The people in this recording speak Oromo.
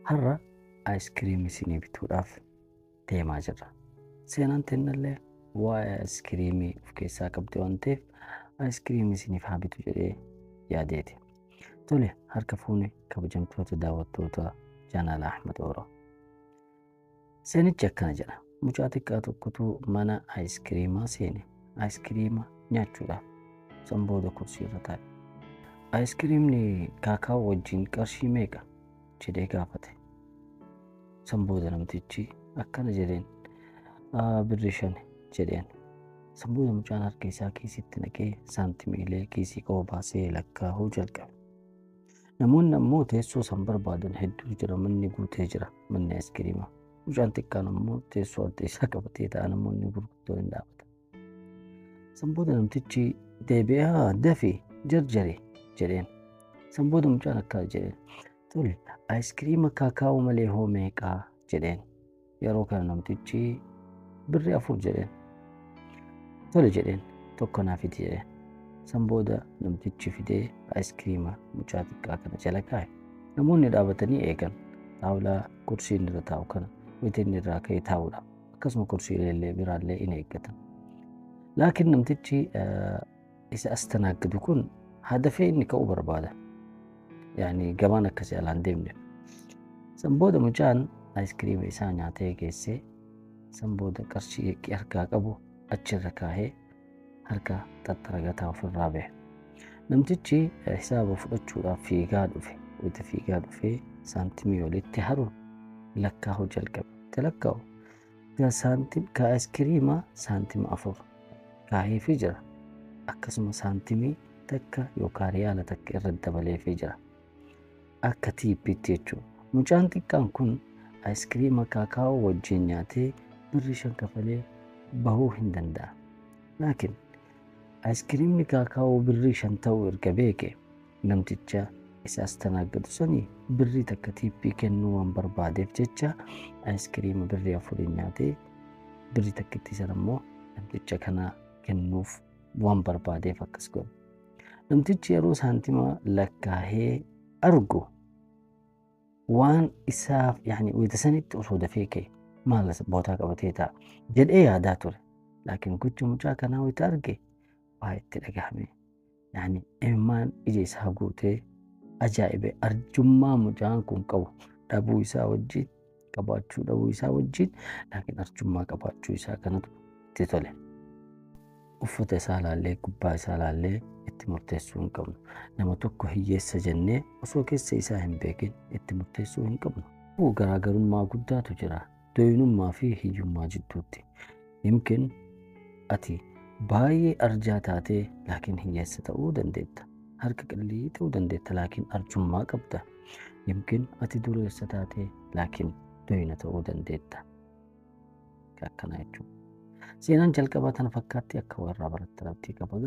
Har'a aayiskiriimii isinii bituudhaaf deemaa jirra. Seenaan teennallee waa'ee aayiskiriimii of keessaa qabdi waan ta'eef aayiskiriimii isiniif haa bitu jedhee yaadeeti. Tole, harka fuune kabajamtoota daawwattoota chaanaala Ahmad Oro. Seenichi akkana jedha. Mucaa xiqqaa tokkotu mana aayiskiriimaa seene. Aayiskiriima nyaachuudhaaf san booda kursii irra taa'e. Aayiskiriimni kaakaa'oo wajjin qarshii meeqa jedhee gaafate. San booda namtichi akkana jedheen, birri 5 jedheen. San booda mucaan harka isaa kiisitti naqee saantimiilee kiisii qabu baasee lakkaa'uu jalqabe. Namoonni ammoo teessoo san barbaadan hedduu jira, manni guutee jira manni aayiskiriimaa. Mucaan xiqqaan ammoo teessoo adda isaa qabatee ta'a, namoonni gurguddoon hin dhaabatan. San booda namtichi deebi'ee dafi jarjare jedheen. San booda mucaan akkana jedheen. Tole, aayiskiriima kaakaa'oo malee hoo meeqaa jedheen. Yeroo kana namtichi birri 4 jedheen. Tole jedheen, tokko naa fidi jedheen. San booda namtichi fidee aayiskiriima mucaa xiqqaa kana jala kaa'e. Namoonni dhaabatanii eegan. Xaawulaa kursiin irra taa'u kana wayita inni irraa ka'ee taa'uudha. Akkasuma kursiilee biraallee in eeggatan. Laakiin namtichi isa astanaagadu kun hadafee inni ka'uu barbaada. Yaani gabaan akkasii alaan deemne. San booda mucaan aayiskiriima isaa nyaatee geessee san booda qarshii harkaa qabu achirra kaahee harka xaxxaragataa ofirraa bahe. Namtichi hisaaba fudhachuudhaaf fiigaa dhufe. Wayita fiigaa dhufee saantimii walitti haruun lakkaa'uu jalqabe. Itti lakkaa'u ka aayiskiriimaa saantima 4 kaaheefii jira. Akkasuma saantimii takka yookaan riyaala takka irra dabaleefii jira. Akka tiippiitti jechuudha. Mucaan xiqqaan kun aayiskiriima kaakaa'oo wajjin nyaatee birri 5 kafalee bahuu hin danda'a. Laakiin aayiskiriimni kaakaa'oo birrii 5 ta'uu erga beeke namticha isa astanaagadu sanii birrii takka tiippii kennuu waan barbaadeef jecha aayiskiriima birrii 4 nyaatee birrii takkitti sana immoo namticha kana kennuuf waan barbaadeef akkas godhe. Namtichi yeroo saantima lakkaahee argu waan isaaf yaani wayita sanitti osoo dafee ka'e maal bootaa qabatee ta'a jedhee yaadaa ture. Laakiin gocha mucaa kanaa wayita arge waa itti dhagahame. Yaani imimmaan ija isaa guutee ajaa'ibe arjummaa mucaan kun qabu dhabuu isaa wajjin qabaachuu dhabuu isaa wajjin laakiin arjummaa qabaachuu isaa kanatu itti tole. Uffata isaa laallee gubbaa isaa laallee itti murteessuu hin qabnu. Nama tokko hiyyeessa jennee osoo keessa isaa hin beekin itti murteessuu hin qabnu. Garaagarummaa guddaatu jira doyinummaa fi hiyyummaa jidduutti. Yimkin ati baay'ee arjaa taatee laakiin hiyyeessa ta'uu dandeetta. Harka qillii ta'uu dandeetta laakiin arjummaa qabda. Yimkin ati dureessa taatee laakiin doyina ta'uu dandeetta. Akkana jechuudha. Seenaan jalqabaa tana fakkaatti akka warraa barattan abdii qaba.